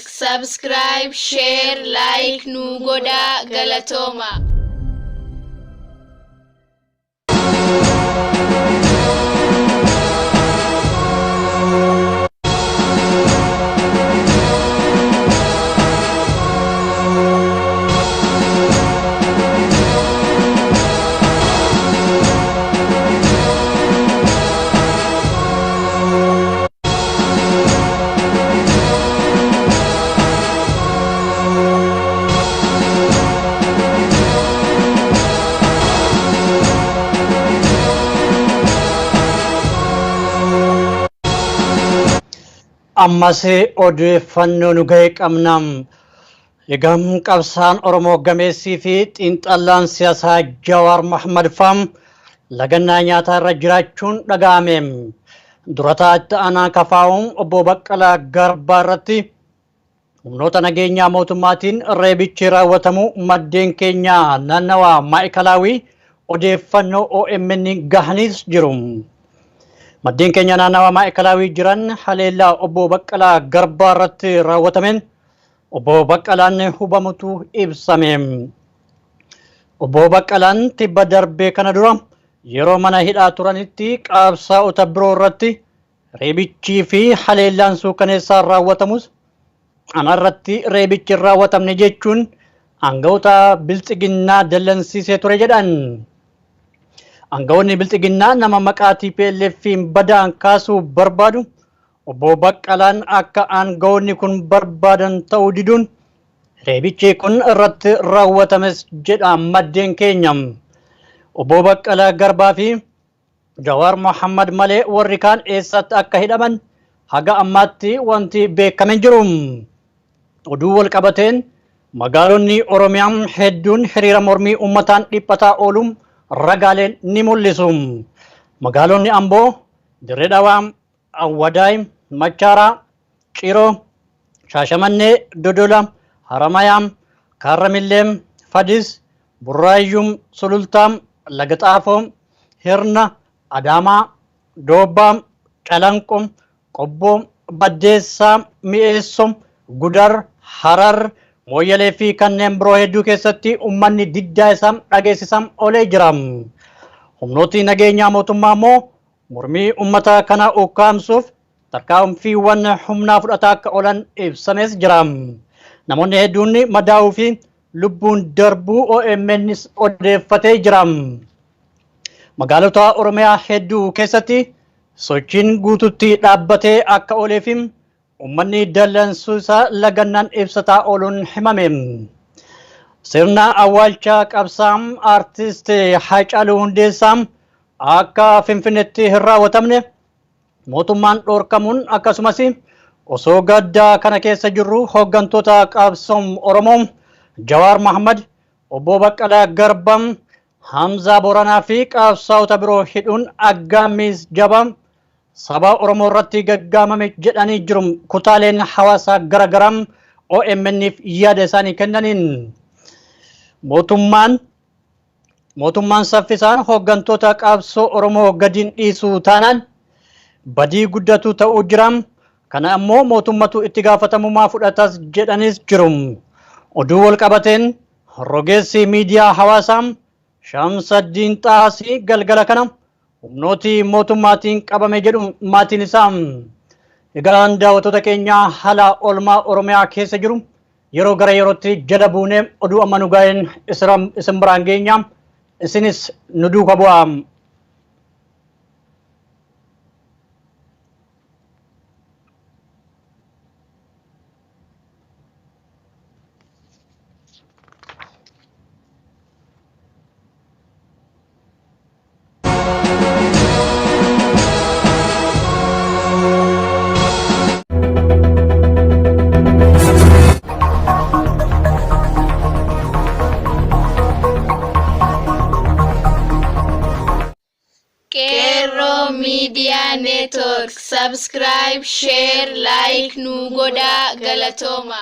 Subscribe, Share, Like nu godhaa galatooma. Ammas odeeffannoo nu ga'e qabna. Egaa qabsaan Oromoo gameessii fi xiinxallaan siyaasaa Jawaar Mohammad faa lagannaa nyaataa irra jiraachuun dhaga'ame. Durataa itti aanaa KFO obbo Baqqalaa Garbaa irratti humnoota nageenyaa mootummaatiin reebichi raawwatamuu maddeen keenya naannawa Maa'ikalaawii odeeffannoo OMN gahaniis jiru. Maddeen keenya naannawa Maa'ikalaawii jiran haleellaa obbo Baqqalaa Garbaa irratti raawwatameen Obbo Baqqalaan hubamutu ibsame. Obbo Baqqalaan tibba darbee kana dura yeroo mana hidhaa turanitti qabsaa'ota biroo irratti reebichii fi haleellaan suukaneessaan raawwatamus ana irratti reebichi hin raawwatamne jechuun aanga'oota bilxiginnaa dallansiisee ture jedhan. Aanga'oonni bilxiginnaa nama maqaa TPLF'n badaan kaasuu barbaadu Obbo Baqqalaan akka aanga'oonni kun barbaadan ta'uu diduun reebichi kun irratti raawwatames jedha maddeen keenya. Obbo Baqqalaa Garbaa fi Jawaar Mohammad malee warri kaan eessatti akka hidhaman haga ammaatti wanti beekame hin jiru. Oduu wal qabateen magaalonni Oromiyaa hedduun hiriira mormii uummataan dhiphataa ooluun ragaaleen ni mul'isu. Magaalonni Amboo, Dirree Dhawaa, Awwadaay, Machaaraa, Ciroo, Shaashamannee, Dodola, Haramayaa, Kaarramillee, Fadis, Burraayyuu, Sulultaa, Laga Xaafoo, Hirna, Adaamaa, Doobbaa, Calanqo, Qobboo, Baddeessaa, Mi'eessoo, Gudar, Harar, Mooyyalee fi kanneen biroo hedduu keessatti uummanni diddaa isaa dhageessisaa oolee jira. Humnooti nageenyaa mootummaa immoo Mormii ummata kana ukkaamsuuf tarkaanfiiwwan humnaa fudhataa akka oolan ibsamees jira. Namoonni hedduun madaa'uu fi lubbuun darbuu OMN odeeffatee jira. Magaalota Oromiyaa hedduu keessatti sochiin guututti dhaabbatee akka oolee fi uummanni dallansuu isaa lagannaan ibsataa ooluun himame. Sirna awwaalcha qabsaa aartist Haacaaluu Hundeessaa akka Finfinneetti hin raawwatamne mootummaan dhoorkamuun akkasumas osoo gadda kana keessa jirru hooggantoota qabsoo Oromoo Jawaar Mohammad, Obbo Baqqalaa Garbaa, Hamzaa Booranaa fi qabsaa'ota biroo hidhuun aggaammii jabaa saba Oromoo irratti gaggaamame jedhanii jiru kutaaleen hawaasaa garaagaraa OMN'f yaada isaanii kennaniin. Mootummaan mootummaan saffisaan hooggantoota qabsoo Oromoo gadiin dhiisuu taanaan badii guddatu ta'uu jira. Kana ammoo mootummatu itti gaafatamummaa fudhatas jedhanis jiru. Oduu wal qabateen rogeessi miidiyaa hawaasaa Shamsaddiin Xaasii galgala kana humnooti mootummaatiin qabame jedhu maatiin isaa. Egaan daawwattoota keenya haala oolmaa Oromiyaa keessa jiru yeroo gara yerootti jala buunee oduu amma nu gaa'een isin biraan geenya. Isinis nu duuka bu'aa. Qeerroo Media Network subscribe, share, like nu godhaa galatooma.